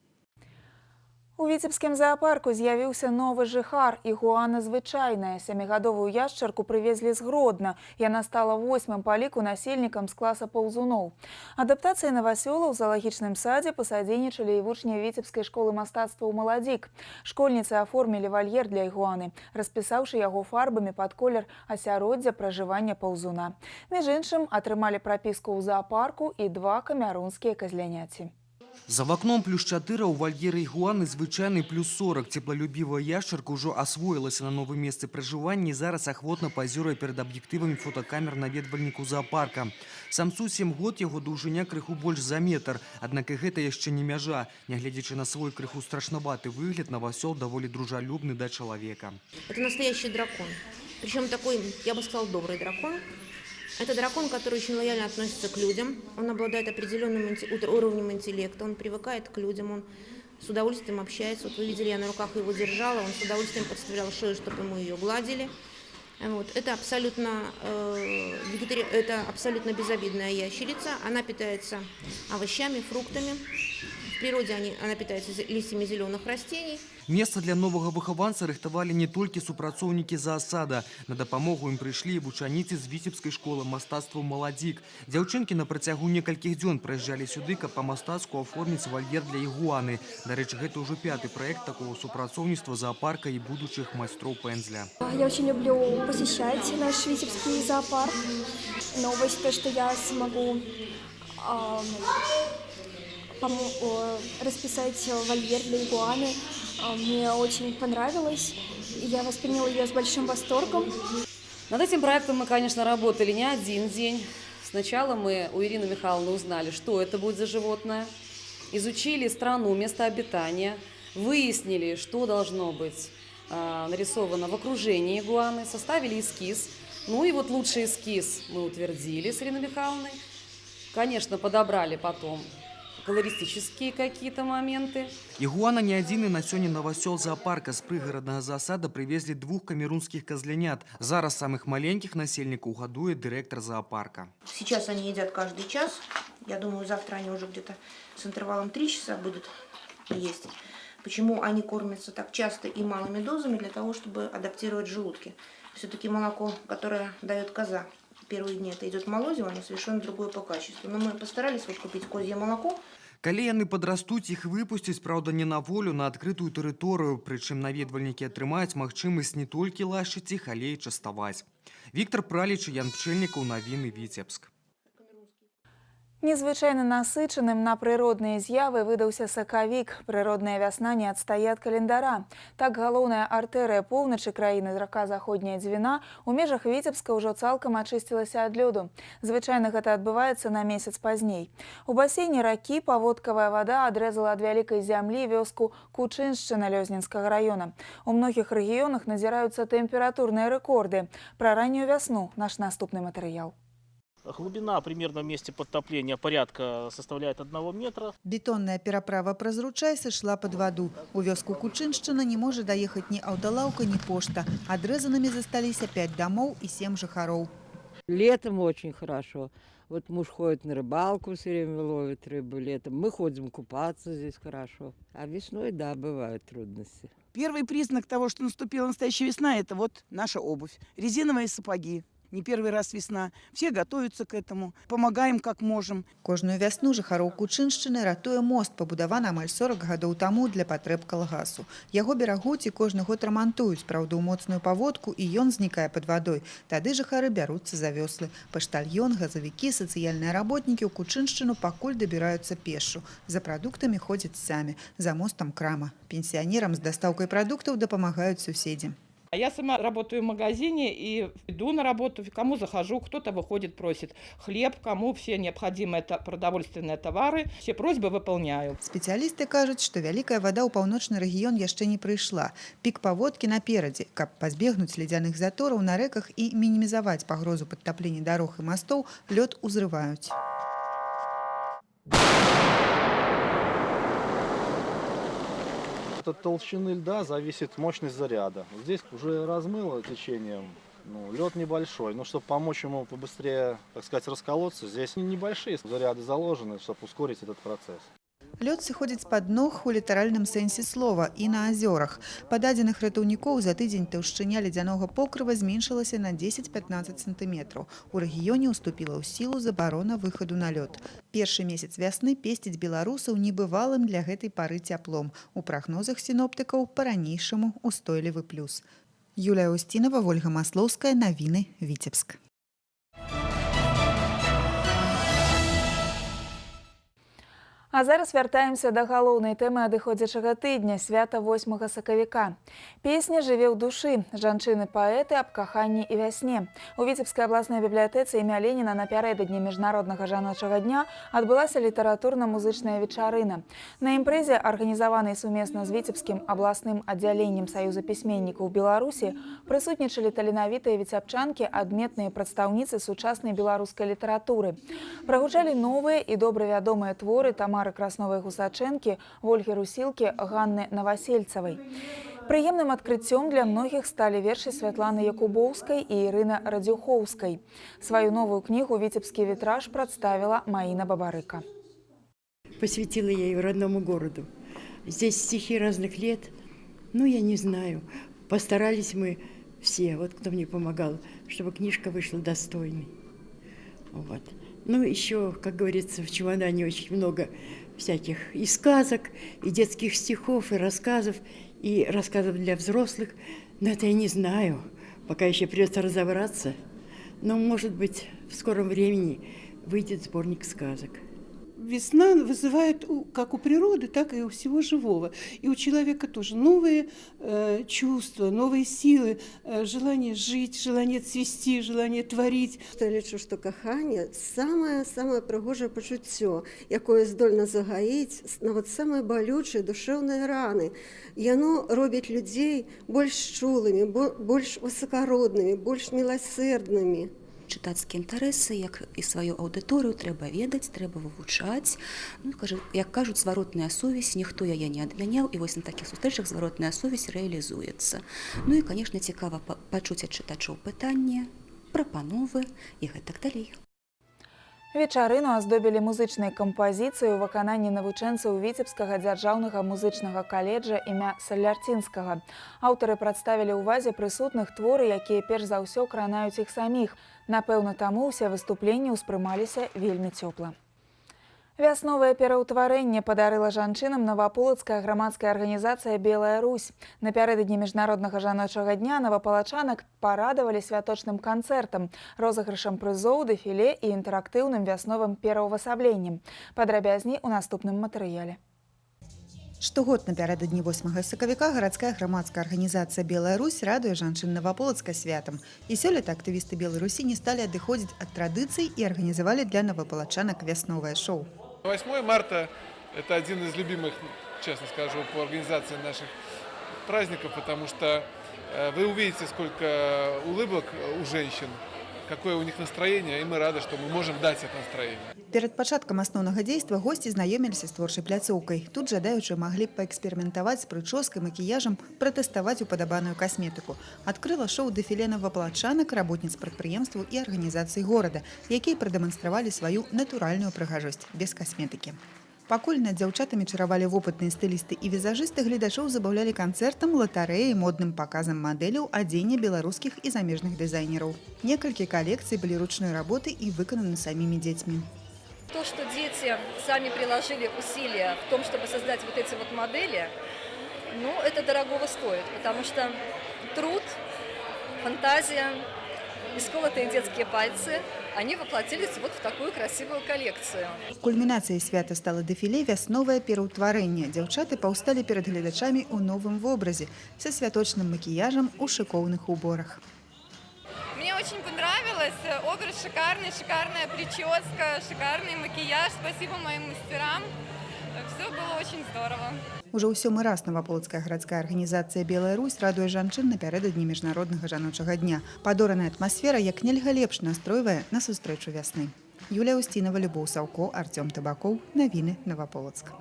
У віцебскім заапарку з'явіўся новы жыхар – ігуана звычайная. Сямігадовую яшчарку прывезлі з Гродна. Яна стала восьмым па ліку насельнікам з класа паўзуноў. Адаптацыі навасёла ў заалагічным садзе пасадзейнічалі і вучні віцебскай школы мастацтва «Маладзік». Школьніцы аформілі вальер для ігуаны, распісаўшы яго фарбамі пад колер асяроддзя пражывання паўзуна. Між іншым, атрымалі прапіску ў заапарку і два камерунскія казляняці. За вакном плюс 4, у вальеры ігуаны звычайны плюс 40. Цеплалюбівая яшчарка ўжо асвоілася на новым месцы пражывання і зараз ахвотна пазіруе перад аб'ектывамі фотакамер наведвальнікаў зоапарка. Самцу 7 год, яго даўжыня крыху больш за метр. Аднак і гэта яшчэ не мяжа. Нягледзячы на свой крыху страшнаваты выгляд, навасёл даволі дружалюбны да чалавека. Это настоящий дракон. Причем такой, я бы сказала, добрый дракон. Это дракон, который очень лояльно относится к людям, он обладает определенным уровнем интеллекта, он привыкает к людям, он с удовольствием общается. Вот вы видели, я на руках его держала, он с удовольствием подставлял шею, чтобы ему ее гладили. Вот. Это абсолютно безобидная ящерица, она питается овощами, фруктами. В природе она питается листьями зеленых растений. Месца для новага выхаванца рыхтавалі не толькі супрацоўнікі заасада. На дапамогу ім прыйшлі і вучаніцы з віцебскай школы мастацтва «Маладзік». Дзяўчынкі на працягу некалькіх дзён прыязджалі сюды, каб па-мастацку аформіць вальер для ігуаны. Дарэчы, гэта ўжо пяты праект такого супрацоўніцтва зоапарка і будучых майстроў пэнзля. Я очень люблю посещать наш витебский зоопарк. Новость то, что я смогу расписать вольер для игуаны. Мне очень понравилось. Я восприняла ее с большим восторгом. Над этим проектом мы, конечно, работали не один день. Сначала мы у Ирины Михайловны узнали, что это будет за животное, изучили страну, место обитания, выяснили, что должно быть нарисовано в окружении игуаны, составили эскиз. Ну и вот лучший эскиз мы утвердили с Ириной Михайловной. Конечно, подобрали потом колористические какие-то моменты. Ігуана не адзіны на сёння навасёл зоапарка. З прыгараднага заасада прывезлі двух камерунскіх козлянят. Зараз самых маленькіх насельнікаў гадуе дырэктар зоапарка. Сейчас они едят каждый час. Я думаю, завтра они уже где-то с интервалом 3 часа будут есть. Почему они кормятся так часто и малыми дозами? Для того, чтобы адаптировать желудки. Все-таки молоко, которое дает коза, первые дни это идет молозиво, оно совершенно другое по качеству. Но мы постарались вот купить козье молоко. Калі яны падрастуць, іх выпусцяць, праўда, не на волю, на адкрытую тэрыторыю. Прычым наведвальнікі атрымаюць магчымасць не толькі лашчыць іх, але і частаваць. Віктар Праліч, Ян Пчэльнікаў, навіны, Віцебск. Незвычайна насычаным на прыродныя з'явы выдаўся сакавік. Прыродная вясна не адстае ад календара. Так, галоўная артэрыя поўначы краіны, рака Заходняя Дзвіна, у межах Віцебска ўжо цалкам ачысцілася ад лёду. Звычайна гэта адбываецца на месяц пазней. У басейне ракі паводкавая вада адрэзала ад вялікай зямлі вёску Кучыншчына Лёзнінскага раёна. У многіх рэгіёнах назіраюцца тэмпературныя рэкорды. Пра раннюю вясну наш наступны матэрыял. Глубина примерно в месте подтопления порядка составляет 1 метра. Бетонная пераправа праз ручай сышла под ваду. У вёску Кучыншчына не можа даехаць ні аўталаўка, ні пошта. Адрэзанымі засталіся 5 домов и 7 жыхароў. Летом очень хорошо. Вот муж ходит на рыбалку, все время ловит рыбу летом. Мы ходим купаться здесь хорошо. А весной, да, бывают трудности. Первый признак того, что наступила настоящая весна, это вот наша обувь. Резиновые сапоги. Не первый раз весна. Все готовятся к этому. Помогаем, как можем. Кожную вясну жыхароў Кучыншчыны ратуе мост, пабудаваны амаль 40 гадоў таму для патрэб калгасу. Яго берагуць і кожны год рамантуюць. Праўда, у моцную паводку і ён знікае пад вадой. Тады жыхары бяруцца за вёслы. Паштальён, газавікі, сацыяльныя работнікі ў Кучыншчыну пакуль дабіраюцца пешу. За прадуктамі ходзяць самі. За мостам крама. Пенсіянерам з дастаўкай прадуктаў дапамагаюць суседзі. Я сама работаю в магазине и иду на работу, кому захожу, кто-то выходит, просит хлеб, кому все необходимые продовольственные товары, все просьбы выполняю. Спецыялісты кажуць, што вялікая вада ў паўночны рэгіён яшчэ не прыйшла. Пік паводкі наперадзе. Каб пазбегнуць ледзяных затораў на рэках і мінімізаваць пагрозу падтаплення дарог і мастоў, лёд узрываюць. От толщины льда зависит мощность заряда. Здесь уже размыло течением, лед небольшой, но чтобы помочь ему побыстрее, так сказать, расколоться, здесь небольшие заряды заложены, чтобы ускорить этот процесс. Лёд сыходзіць з-пад ног у літаральным сэнсе слова і на азёрах. Па дадзеных ратаўнікоў, за тыдзень таўшчыня ледзянога покрыва зменшылася на 10-15 сантыметраў. У рэгіёне ўступіла ў сілу забарона выхаду на лёд. Першы месяц вясны песціць беларусаў небывалым для гэтай пары цяплом. У прагнозах сіноптыкаў па-ранейшаму устойлівы плюс. Юлія Усцінава, Вольга Маслоўская, навіны, Віцебск. А зараз вяртаемся да галоўнай тэмы адыходзячага тыдня – свята 8 сакавіка. Песня жыве ў душы. Жанчыны-паэты аб каханні і вясне. У Віцебскай абласной бібліятэцы імя Леніна напярэдадні Міжнароднага жаночага дня адбылася літаратурна-музычная вечарына. На імпрэзе, арганізаванай сумесна з Віцебскім абласным аддзяленнем Саюза пісьменнікаў Беларусі, прысутнічалі таленавітыя віцябчанкі, адметныя прадстаўніцы сучаснай беларускай літаратуры. Прагучалі новыя і добра вядомыя творы Тамары Красновай-Гусачэнкі, Вольгі Русілкі, Ганны Навасельцавай. Прыемным адкрыццём для многіх сталі вершы Святланы Якубоўскай і Ірыны Радзюхоўскай. Сваю новую кнігу «Віцебскі вітраж» прадставіла Маіна Бабарыка. Посвятила я ее родному городу. Здесь стихи разных лет, я не знаю. Постарались мы все, вот кто мне помогал, чтобы книжка вышла достойной. Вот. Еще, как говорится, в чемодане очень много всяких и сказок, и детских стихов, и рассказов для взрослых. Но это я не знаю, пока еще придется разобраться. Но, может быть, в скором времени выйдет сборник сказок. Весна вызывает как у природы, так и у всего живого. И у человека тоже новые чувства, новые силы, желание жить, желание цвести, желание творить. Я лічу, што каханне самае-самае прыгожае пачуццё, якое здольна загаіць нават самыя балючыя душэўныя раны. Яно робіць людзей больш чулымі, больш высакароднымі, больш міласэрнымі. Чытацкія інтарэсы, як і сваю аўдыторыю, трэба ведаць, трэба вывучаць. Ну, як кажуць, зваротная сувязь, ніхто яе не адмяняў, і вось на такіх сустрэчах зваротная сувязь рэалізуецца. Ну і, канешне, цікава пачуць ад чытачоў пытанні, прапановы і гэтак далей. Вечарыну аздобілі музычнай кампазіцыяй у выкананні навучэнцаў Віцебскага дзяржаўнага музычнага каледжа імя Салярцінскага. Аўтары прадставілі ўвазе прысутных творы, якія перш за ўсё кранаюць іх саміх. Напэўна, таму ўсе выступленні ўспрымаліся вельмі цёпла. Вясновае пераўтварэнне падарыла жанчынам наваполацкая грамадская арганізацыя «Белая Русь». Напярэдадні міжнароднага жаночага дня навапалачанак парадавалі святочным канцэртам, розыгрышам прызоў, дэфіле і інтэрактыўным вясновым пераўвасабленнем. Падрабязней у наступным матэрыяле. Штогод напярэдадні 8 сакавіка гарадская грамадская арганізацыя «Белая Русь» радуе жанчын Наваполацка святам. І сёлета актывісты Белай Русі не сталі адыходзіць ад традыцый і арганізавалі для навапалачанак вясновае шоу. 8 марта – это один из любимых, честно скажу, по организации наших праздников, потому что вы увидите, сколько улыбок у женщин, какое у них настроение, и мы рады, что мы можем дать это настроение. Перад пачаткам асноўнага дзейства госці знаёміліся з творчай пляцоўкай. Тут жадаючыя маглі паэксперыментаваць з прычоскай, макіяжам, пратэставаць упадабаную касметыку. Адкрыла шоу дэфіле навапалачанак, работніц прадпрыемстваў і арганізацый горада, якія прадэманстравалі сваю натуральную прыгажосць без касметыкі. Пакуль над дзяўчатамі чаравалі вопытныя стылісты і візажысты, гледачоў забаўлялі канцэртам, латарэяй, модным паказам мадэляў, адзення беларускіх і замежных дызайнераў. Некалькі калекцый былі ручной работы і выкананы самімі дзецьмі. То, что дети сами приложили усилия в том, чтобы создать вот эти вот модели, ну, это дорогого стоит, потому что труд, фантазия, исколотые детские пальцы, они воплотились вот в такую красивую коллекцию. Кульмінацыяй свята стала дэфіле «Вясновае пераўтварэнне». Дзяўчаты паўсталі перад гледачамі ў новым вобразе, са святочным макіяжам у шыкоўных уборах. Мне очень понравилось. Образ шикарный, шикарная прическа, шикарный макияж. Спасибо моим мастерам. Все было очень здорово. Ужо ў сёмы раз наваполацкая гарадская арганізацыя «Белая Русь» радуе жанчын напярэдадні міжнароднага жаночага дня. Падораная атмасфера як нельга лепш настройвае на сустрэчу вясны. Юлія Усцінава, Любоў Саўко, Арцём Табакоў. Навіны Наваполацк.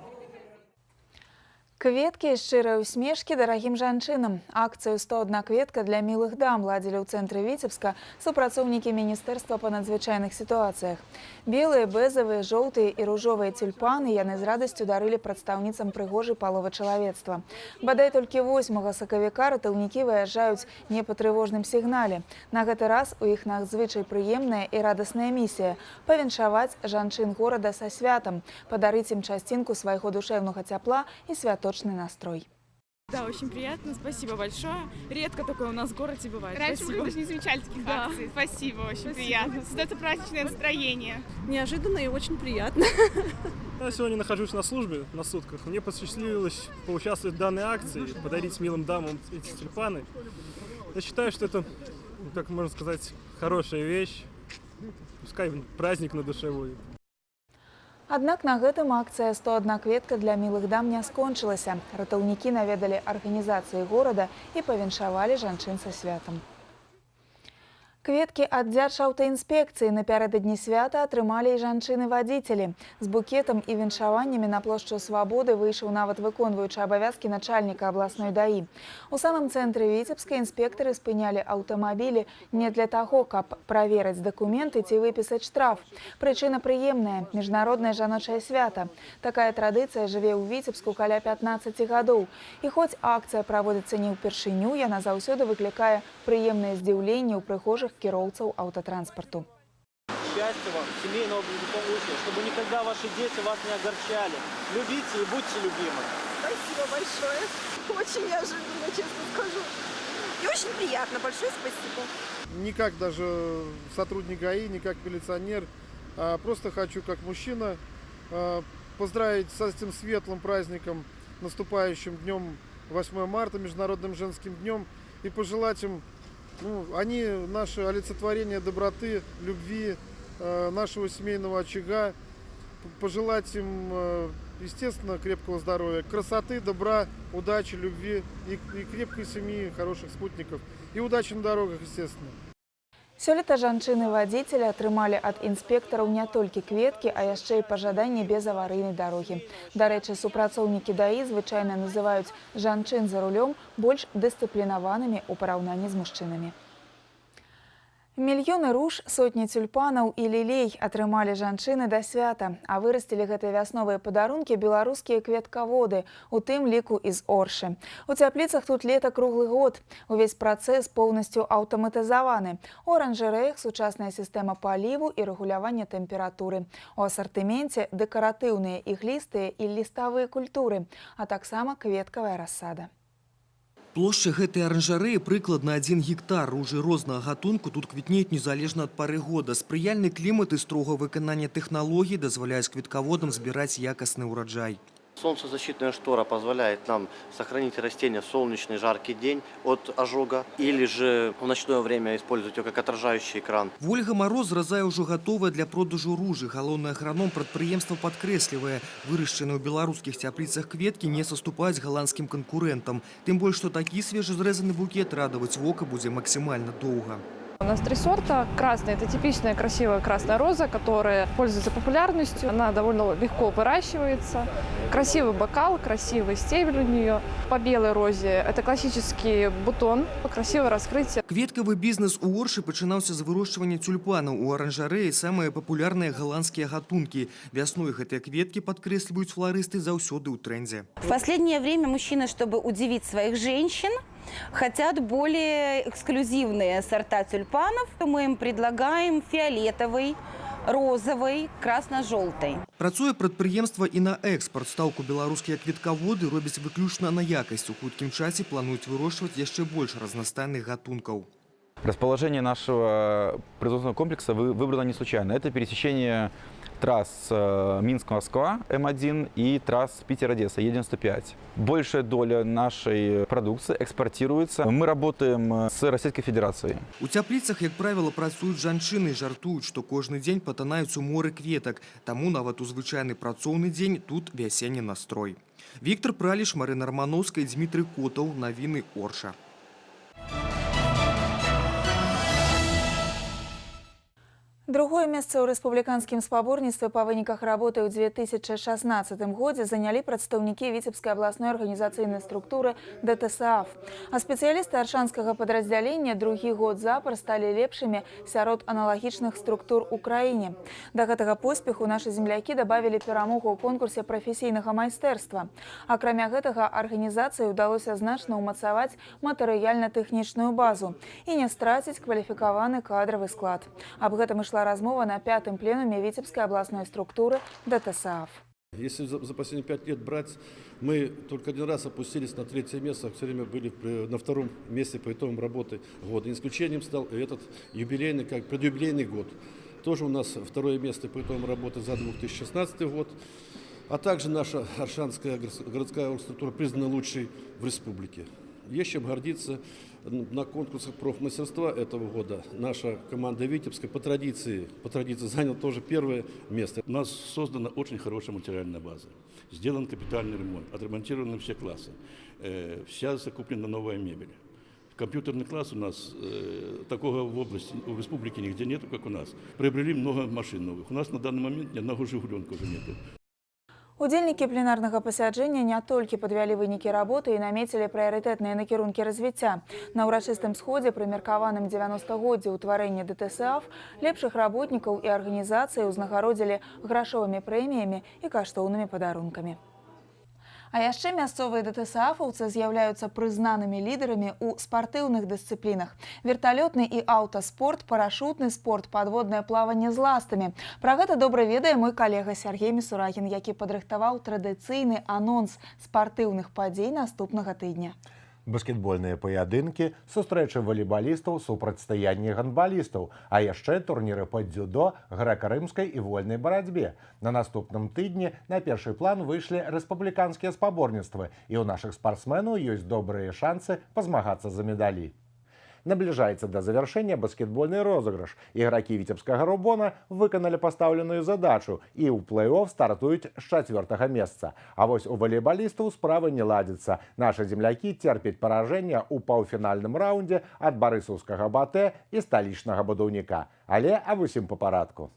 Кветкі і шчырыя усмешкі дарагім жанчынам. Акцыю «101 кветка для мілых дам» ладзілі ў цэнтры Віцебска супрацоўнікі Міністэрства па надзвычайных сітуацыях. Белыя, бэзавыя, жоўтыя і ружовыя цюльпаны яны з радасцю дарылі прадстаўніцам прыгожай паловы чалавецтва. Бадай толькі 8 сакавіка ратаўнікі выязджаюць не па трывожным сігнале. На гэты раз у іх надзвычай прыемная і радасная місія – павіншаваць жанчын горада са святам, падарыць ім часцінку свайго душэўнага цяпла і святочны настрой. Да, очень приятно, спасибо большое. Редко такое у нас в городе бывает. Раньше спасибо. Мы даже не замечали таких акций. Спасибо, очень спасибо. Приятно. Создается праздничное настроение. Неожиданно и очень приятно. Я сегодня нахожусь на службе, на сутках. Мне посчастливилось поучаствовать в данной акции, подарить милым дамам эти тюльпаны. Я считаю, что это, как можно сказать, хорошая вещь. Пускай праздник на душе будет. Аднак на гэтым акцыя «101 кветка для мілых дам» не скончылася. Ратаўнікі наведалі арганізацыі горада і павіншавалі жанчын са святам. Кветкі ад дзяржаўтаінспекцыі напярэдадні свята атрымалі і жанчыны-вадзіцелі. З букетам і віншаваннямі на плошчу Свабоды выйшаў нават выконваючы абавязкі начальніка абласной ДАІ. У самым цэнтры Віцебска інспектары спынялі аўтамабілі не для таго, каб праверыць дакументы ці выпісаць штраф. Прычына прыемная – міжнароднае жаночае свята. Такая традыцыя жыве ў Віцебску каля 15 гадоў. І хоць акцыя праводзіцца не ўпершыню, яна заўсёды выклікае прыемнае здзіўленне ў прыхожых кіроўцаў аўтатранспарту. Счастья вам, семейного благополучия, чтобы никогда ваши дети вас не огорчали. Любите и будьте любимы. Спасибо большое. Очень неожиданно, честно скажу. И очень приятно. Большое спасибо. Не как даже сотрудник ГАИ, не как милиционер, а просто хочу как мужчина поздравить с этим светлым праздником, наступающим днем 8 марта, Международным женским днем, и пожелать им, ну, они наше олицетворение доброты, любви, нашего семейного очага, пожелать им, естественно, крепкого здоровья, красоты, добра, удачи, любви и крепкой семьи, хороших спутников. И удачи на дорогах, естественно. Сёлета жанчыны-вадзіцелі атрымалі ад інспектараў не толькі кветкі, а яшчэ і пажаданні безаварыйнай дарогі. Дарэчы, супрацоўнікі ДАІ звычайна называюць жанчын за рулём больш дысцыплінаванымі ў параўнанні з мужчынамі. Мільёны руж, сотні цюльпанаў і лілей атрымалі жанчыны да свята. А вырасцілі гэтыя вясновыя падарункі беларускія кветкаводы, у тым ліку і з Оршы. У цяпліцах тут лета круглы год. Увесь працэс поўнасцю аўтаматызаваны. У аранжарэях сучасная сістэма паліву і рэгулявання тэмпературы. У асартыменце дэкаратыўныя іглістыя і ліставыя культуры, а таксама кветкавая расада. Плошча гэтай аранжарэі прыкладна 1 гектар. Ружы рознага гатунку тут квітнеюць незалежна ад пары года. Спрыяльны клімат і строгае выкананне тэхналогій дазваляюць кветкаводам збіраць якасны ўраджай. Солнцезащитная штора позволяет нам сохранить растения в солнечный жаркий день от ожога или же в ночное время использовать ее как отражающий экран. Вольга Мороз зразае ўжо гатовая для продажу ружы. Галоўны аграном прадпрыемства падкрэслівае, вырашчаныя ў беларускіх цяпліцах кветкі не саступаюць галандскім канкурэнтам. Тым больш, што такі свежазрэзаны букет радаваць вока будзе максімальна доўга. У нас 3 сорта. Красный – это типичная красивая красная роза, которая пользуется популярностью. Она довольно легко выращивается. Красивый бокал, красивый стебель у нее. По белой розе это классический бутон, красивое раскрытие. Кветкавы бизнес у Оршы пачынаўся з вырошчвання цюльпанаў. У аранжарэі самыя папулярныя голландскія гатункі. Вясной гэтыя кветкі, падкрэсліваюць фларысты, заўсёды ў трендзе. В последнее время мужчины, чтобы удивить своих женщин, хотят более эксклюзивные сорта тюльпанов. Мы им предлагаем фиолетовый, розовый, красно-желтый. Працуе прадпрыемства і на экспорт. Стаўку беларускія кветкаводы робяць выключна на якасць. У хуткім часе плануюць вырошчваць яшчэ больш разнастайных гатункаў. Расположение нашего производственного комплекса выбрано не случайно. Это пересечение трасс Минск-Москва М1 и трасс Питер-Одесса Е95. Большая доля нашей продукции экспортируется. Мы работаем с Российской Федерацией. У цяпліцах, як правіла, працуюць жанчыны, жартуюць, што кожны дзень патанаюць у моры кветак. Таму нават у звычайны працоўны дзень тут вясенні настрой. Віктор Праліш, Марына Рамановская, Дмітрый Котаў. Навіны Орша. Другое месца ў рэспубліканскім спаборніцтве па выніках работы ў 2016 годзе занялі прадстаўнікі Віцебскай абласной арганізацыйнай структуры ДТСАФ. А спецыялісты аршанскага падраздзялення другі год запар сталі лепшымі сярод аналагічных структур у краіне. Да гэтага поспеху нашы землякі дабавілі перамогу ў конкурсе прафесійнага майстэрства. Акрамя гэтага, арганізацыі ўдалося значна ўмацаваць матэрыяльна-тэхнічную базу і не страціць кваліфікаваны кадравы склад. Аб гэтым ішла размова на 5-м пленуме Витебской областной структуры ДТСАФ. Если за последние 5 лет брать, мы только один раз опустились на 3-е место, все время были на 2-м месте по итогам работы года. Исключением стал этот юбилейный, как предюбилейный год. Тоже у нас 2-е место по итогам работы за 2016 год. А также наша Оршанская городская структура признана лучшей в республике. Есть чем гордиться. На конкурсах профмастерства этого года наша команда Витебска по традиции заняла тоже 1-е место. У нас создана очень хорошая материальная база. Сделан капитальный ремонт, отремонтированы все классы, вся закуплена новая мебель. Компьютерный класс у нас такого в области, в республике нигде нету, как у нас. Приобрели много машин новых. У нас на данный момент ни одного «Жигуленка» уже нету. Удзельнікі пленарнага пасяджэння не толькі падвялі вынікі работы і намецілі прыярытэтныя накірункі развіцця. На ўрачыстым сходзе, прымеркаваным 90-годдзю ўтварэння ДТСАФ, лепшых работнікаў і арганізацыі ўзнагародзілі грашовымі прэміямі і каштоўнымі падарункамі. А яшчэ мясцовыя ДТСАФаўцы з'яўляюцца прызнанымі лідарамі ў спартыўных дысцыплінах. Верталётны і аўтаспорт, парашутны спорт, падводнае плаванне з ластамі. Пра гэта добра ведае мой калега Сергей Місурагін, які падрыхтаваў традыцыйны анонс спартыўных падзей наступнага тыдня. Баскетбольныя паядынкі, сустрэчы валейбалістаў, супрацьстаянні гандбалістаў, а яшчэ турніры па дзюдо, грэка-рымскай і вольнай барацьбе. На наступным тыдні на першы план выйшлі рэспубліканскія спаборніцтвы, і ў нашых спартсменаў ёсць добрыя шансы пазмагацца за медалі. Набліжаецца да завяршэння баскетбольны розыгрыш. Ігракі віцебскага «Рубона» выканалі пастаўленую задачу і ў плэй-оф стартуюць з чацвёртага месца. А вось у валейбалістаў справы не ладзяцца. Нашы землякі церпяць паражэнне ў паўфінальным раўндзе ад барысаўскага «БАТЭ» і сталічнага «Будаўніка». Але аб усім па парадку.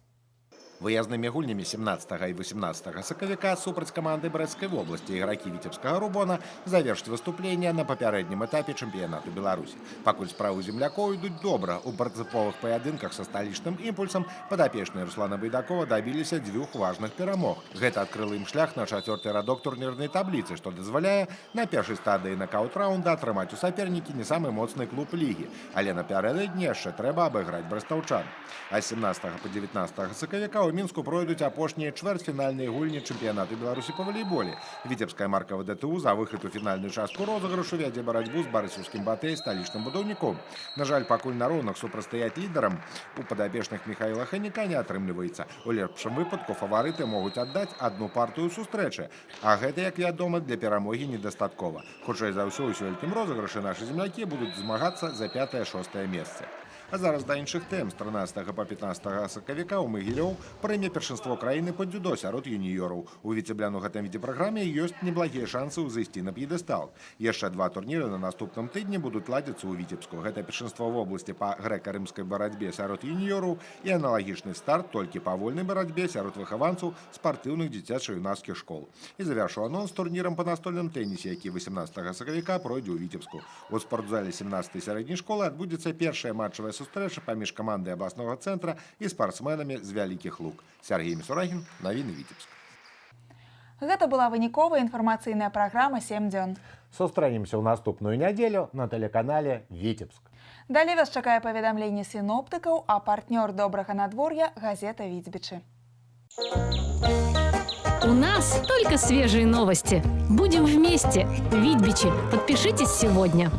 Выязнымі гульнямі 17 і 18 сакавіка супраць каманды Брэсцкай вобласці ігракі віцебскага «Рубона» завершаць выступленне на папярэднім этапе чэмпіянату Беларусі. Пакуль справы землякоў ідуць добра. У прынцыповых паядынках са сталічным «Імпульсам» падапечныя Руслана Байдакова дабіліся дзвюх важных перамог. Гэта адкрыла ім шлях на чацвёрты радок турнірнай табліцы, што дазваляе на першай стадыі накаут-раунда атрымаць у сапернікі не самы моцны клуб лігі. Але напярэдадні яшчэ трэба абыграць брэстаўчан. А з 17 па 19 сакавіка ў Мінску пройдуць апошнія чвэрцьфінальныя гульні чэмпіянату Беларусі па валейболе. Віцебская Маркава ДТУ за выхад у фінальную частку розыгрышу вядзе барацьбу з барысаўскім «БАТЭ» і сталічным «Будаўніком». На жаль, пакуль на роўных супрацьстаяць лідарам у падапечных Міхаіла Ханіка не атрымліваецца. У лепшым выпадку фаварыты могуць аддаць адну партыю сустрэчы. А гэта, як вядома, для перамогі недастаткова. Хутчэй за ўсё, у сёлетнім розыгрышы нашы землякі будуць змагацца за пятае-шостае месцы. А зараз да іншых тэм. З 13 па 15 сакавіка ў Магілёў прыме першынство краіны па дзюдо сярод юніёраў. У віцеблян у гэтым відзе праграме ёсць неблагія шансы ўзысці на п'едэстал. Яшчэ два турніры на наступным тыдні будуць ладзіцца ў Віцебску. Гэта першынство вобласці па грэка-рымскай барацьбе сярод юніёраў і аналагічны старт толькі па вольнай барацьбе сярод выхаванцаў спартыўных дзіцяча-юнацкіх школ. І завяршу анонс турнірам па настольным тэнісе, які 18 сакавіка пройдзе ў Віцебску. У спортзале 17-й сярэдняй школы адбудзецца першая матчавая сустрэча паміж камандай абласнога цэнтра і спартсменамі з Вялікіх Лук. Сяргей Місурагін, навіны Віцебск. Гэта была выніковая інфармацыйная праграма «7 дзён». Сустрэнемся ў наступную нядзелю на тэлеканале «Віцебск». Далей вас чакае паведамленне сіноптыкаў, а партнёр добрага надвор'я газета «Віцьбічы». У нас только свежие новости. Будем вместе. Витьбичи. Подпишитесь сегодня.